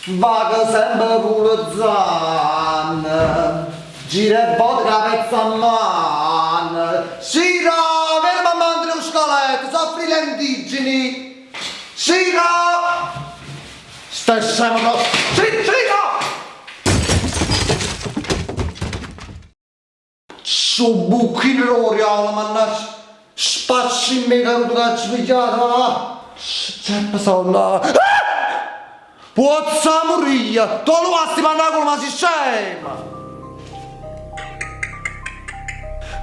Vaco sempe pulezzanno, giro e voto cu 'a pezza 'mmano. Ciro, vieneme a mantenè 'o scaletto, soffro 'e lentiggini. Ciro! Stai scemo no. Ciro! Stu bucchino d' 'o diavolo, mannaggia, spaccio 'e caruto che aggio pigliato, va va, Geppe sonna. Ah! Puozza murì, tu luasti pannacolo ma si scema!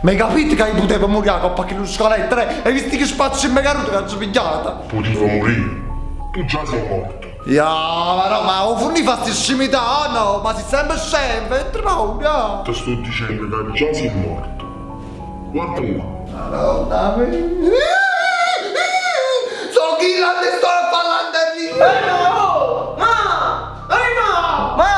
M'hai capito ca io putevo murì 'a copp' a chillu scaletto, eh? Hai visto che spaccio 'e caruto che aggio pigliato? Putivo murì, tu già sei morto. Ja, ma no, ma 'o furnì fa sti scimità, no? Ma si sempe scemo, fai paura, ja. Te sto dicendo ca già si morto. Guarda là. Madonna mia. So chillo a te sto a fa lanternina. Ehi ma! Ma! Ehi ma! Ma!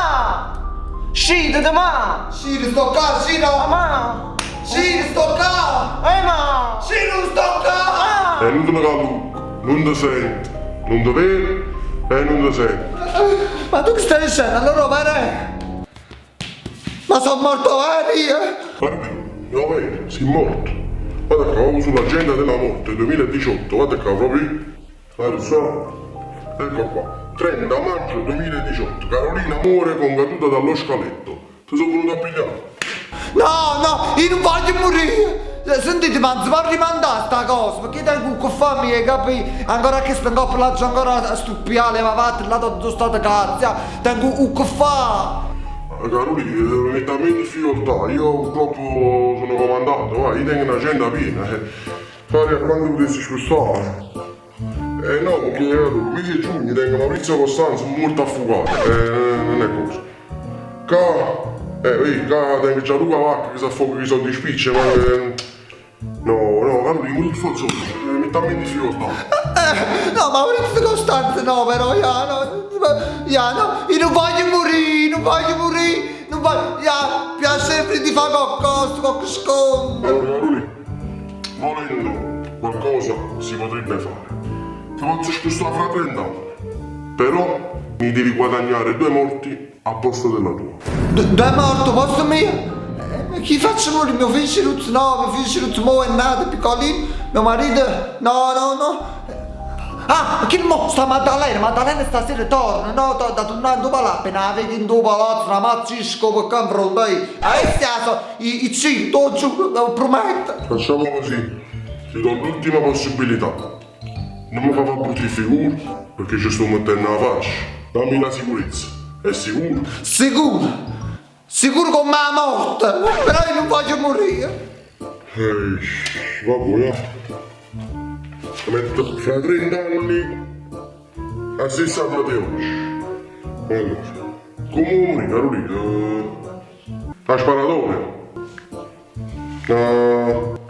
Scitete ma! Ciro, sto qua, Ciro! Ma! Ciro, sto qua! Ehi ma! Ciro, sto qua! È inutile che allucco, non ti sento, non ti vedo e non ti sento. Ma tu che stai dicendo? Allora vero è? Ma sono morto vero io? Guarda, no vero, sei morto. Guarda qua, proprio sull'agenda della morte 2018, guarda qua, proprio. Guarda, so. Ecco qua, 30 maggio 2018, Carolina muore con caduta dallo scaletto. Ti sono venuto a pigliare. No, no, io non voglio morire! Sentite, ma non si può rimandare sta cosa, perché tengo che fammi, hai capito? Ancora che sto in coppa, l'aggio ancora a stuppiare, ma vattene, là dove sono stato cazzo, tengo un che fa! Carolina, mi metto a me in difficoltà, io purtroppo sono comandato, va, io tengo un'agenda piena. Fare a quando potessi spostare. Eh no, perché allora, mese di giugno tengo Maurizio Costanzo molto affogato, non è cosa. Ca, vedi, ca tengo Gianluca Vacca che si affoga con i soldi spicci, ma... no, no, Carolina, non il mi mettiamo in difficoltà. No, Maurizio Costanzo no, però, ja, no, ja, no, io non voglio morire, non voglio morire, non voglio, ja, piace di fare qualcosa, qualche sconto. Allora, Carolina, volendo qualcosa si potrebbe fare. Ti posso spostare fra 30 anni, però mi devi guadagnare due morti al posto della tua. Due morti, posto mio? Chi faccio morire? Mio figlio Ciruzzo, no, mio figlio Ciruzzo mo è nato piccolino, mio marito, no, no, no. Ah, chi mo sta Maddalena, Maddalena stasera torna, no, da tornare in tuo palazzo, appena la vedi in tuo palazzo, una mazzisco per confronto io. E stiamo, i ci, te lo giuro, lo prometto. Facciamo così, ti do l'ultima possibilità. Non mi fa fare brutte figure, perché ci sto mettendo la faccia. Dammi la sicurezza. È sicuro? Sicuro, sicuro come la morte, però io non voglio morire. Vabbè, eh. Metto fra 30 anni la stessa data di oggi. Allora, come muori, Carolina? La sparatoria.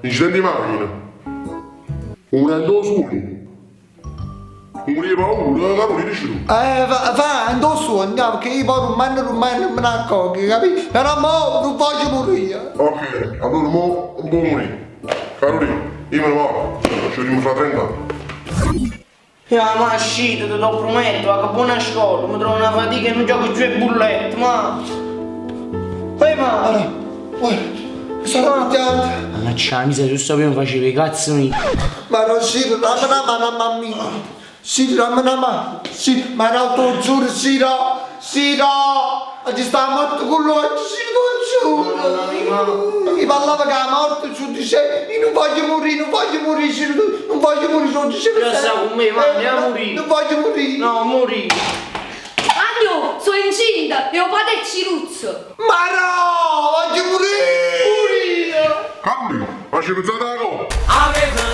Incidente di macchina. Un sogno. Morire paura, Carolina, dici tu. Va, va, andò su, andiamo, perché io poi non non non me ne accorgo, capito? Però mo non voglio morire. Ok, allora mo non può morire. Carolina, io me ne vado. Ci vediamo fra 30 anni. Ja, ma scitete, te lo prometto, va che buona scuola, mi trovo una fatica e non gioco giù e bullette, ma... Ehi ma... Allora, guarda, mi sono picchiato. Mannaggia la miseria, tu sapevo facevi i cazzi miei. Ma non Ciro, dammi una mano, mamma mia. Ciro, dammi una mano. Ciro, ma no, te lo giuro, Ciro, Ciro, oggi sta morto con lui, Ciro, te lo giuro. Mi parlava che la morte, ci dice, io non voglio morire, non voglio morire, Ciro, non voglio morire, ci dice. Già sta con me, ma andiamo a morire. Non voglio morire. No, morì. Aglio, sono incinta e ho padre è Ciruzzo. Ma no, voglio morire. Carolina, ma ci pensate la cosa? Avevano